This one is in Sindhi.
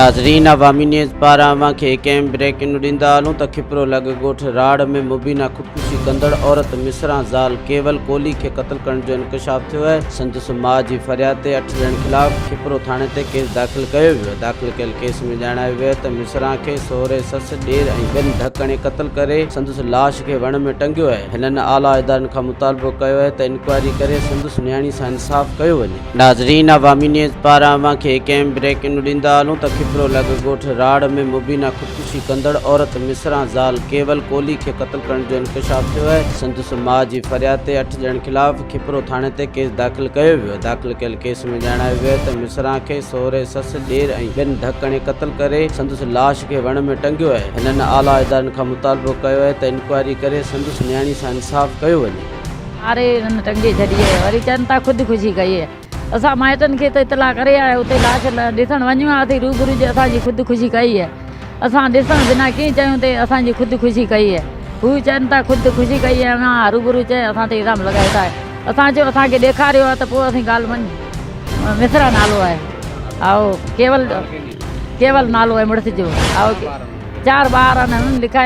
ناظرين عوامي نيوز پاران اوهان کي هڪ اهم بريڪنگ ڏيندا هلون ته کپرو لڳ ڳوٺ راڙ ۾ مبينا خودڪشي ڪندڙ عورت مصران زال ڪيول ڪولهي کي قتل ڪرڻ جو انڪشاف ٿيو آهي سندس ماء جي فرياد تي اٺ ڄڻن خلاف کپرو ٿاڻي تي ڪيس داخل ڪيو ويو داخل ڪيل ڪيس ۾ ڄاڻايو ويو آهي ته مصران کي سهري سس ڏير ۽ ٻين ڌڪ هڻي قتل ڪري سندس لاش کي وڻ ۾ ٽنگيو آهي هنن اعليٰ ادارن کان مطالبو ڪيو آهي ته انڪوائري ڪري سندس نياڻي سان انصاف ڪيو وڃي. ناظرين عوامي نيوز پاران اوهان کي هڪ اهم بريڪنگ ڏيندا هلون ته کپرو لڳ ڳوٺ راڙ ۾ مبينا خودڪشي ڪندڙ عورت مصران زال ڪيول ڪولهي کي قتل ڪرڻ جو انڪشاف ٿيو آهي سندس ماء جي فرياد تي اٺ ڄڻن خلاف کپرو ٿاڻي تي ڪيس داخل ڪيو ويو داخل ڪيل ڪيس ۾ ڄاڻايو ويو آهي ته مصران کي سهري سس ڏير ۽ ٻين ڌڪ هڻي قتل ڪري سندس لاش کي وڻ ۾ ٽنگيو آهي هنن اعليٰ ادارن کان مطالبو ڪيو آهي ته انڪوائري ڪري سندس نياڻي سان انصاف ڪيو وڃي. ماري هنن ٽنگي ڇڏي آهي وري چون ٿا خود ڪشي ڪئي آهي اسان مائٽن کي ته اطلاع ڪري آيا اتي لاش ڏسڻ وڃون ها اسين روبرو جي اسان جي خود ڪشي ڪئي آهي اسان ڏسڻ بنا ڪيئن چيون ته اسان جي خود ڪشي ڪئي آهي هو چون ٿا خود ڪشي ڪئي آهي اوهان روبرو چئي اسان تي الزام لڳايو ٿا اسان چيو اسان کي ڏيکاريو آهي ته پوء اسين ڳالهه مڃون مصرا نالو آهي آئو ڪيول ڪيول نالو آهي مڙس جو آئو چار ٻار آهن هنن لکايو.